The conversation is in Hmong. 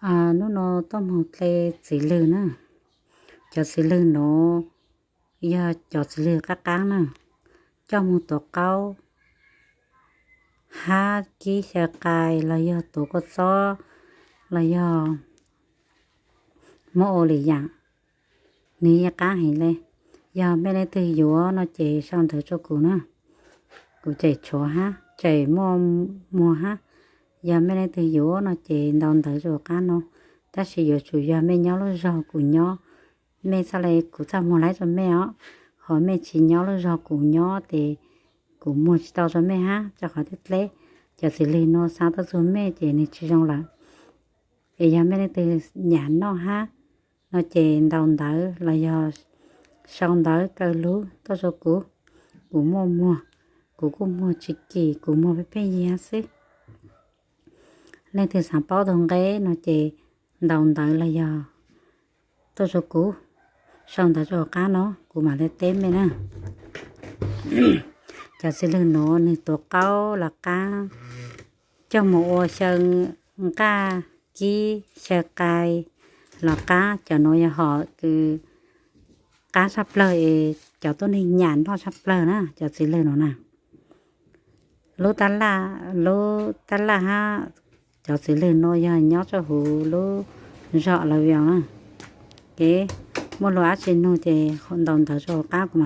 Hnub no tuaj moog dle txiv lwg na. Cov txiv lwg nuav yog cov txiv lwg qaab qaab na, coj moog tuav qaub hab kib xyaw qai los yog tuav kua txob los yog muab ua lwm yaam, nwg yeej qaab heev le. Yog mej leej twg yuav no ces sau ntawv rua kuv na, kuv tseem tshuav hab tseem muaj muag hab. Yog mej leej twg yuav no ces ntaus ntawv rua qab no, tab sis yuav tsum yog mej nyob lub zog kuv nyob, mej txhaj le kuv txaj muag laib rua mej os. Ho mej tsi nyob lub zog kuv nyob ces kuv muag tsi tau rua mej hab, rua qhov tias dleb cov txiv lwg nuav xa tuaj txug mej ces nwg tsi zoo lawm. Es yog mej leej twg nyam noj hab no ces ntaus ntawv los yog sau ntawv kaw lug tuaj rua kuv. Kuv muaj muag, kuv kuj muag tsi kim, kuv muag pheej pheej yig xwb. Leej twg xaav paub tug nqe no ces ntaus ntawv los yog tuaj rua kuv, sau ntawv rua qab no kuv mam le teb mej na. Cov txiv lwg nuav nwg tuav qaub los qaab, coj moog ua xyaw nqaj kib xyaw qai los qaab. Cov nuav yog hom kws qaab tshaj plawg es cov tuab neeg nyam noj tshaj plawg na, cov txiv lwg nuav na. Lub tab laj, lub tab laj hab cov txiv lwg nuav yog nyob rua huv lub zog Lavio na. Ces muaj lug dlaab tsi nug ces ntaus ntawv rua huv qab kuv mam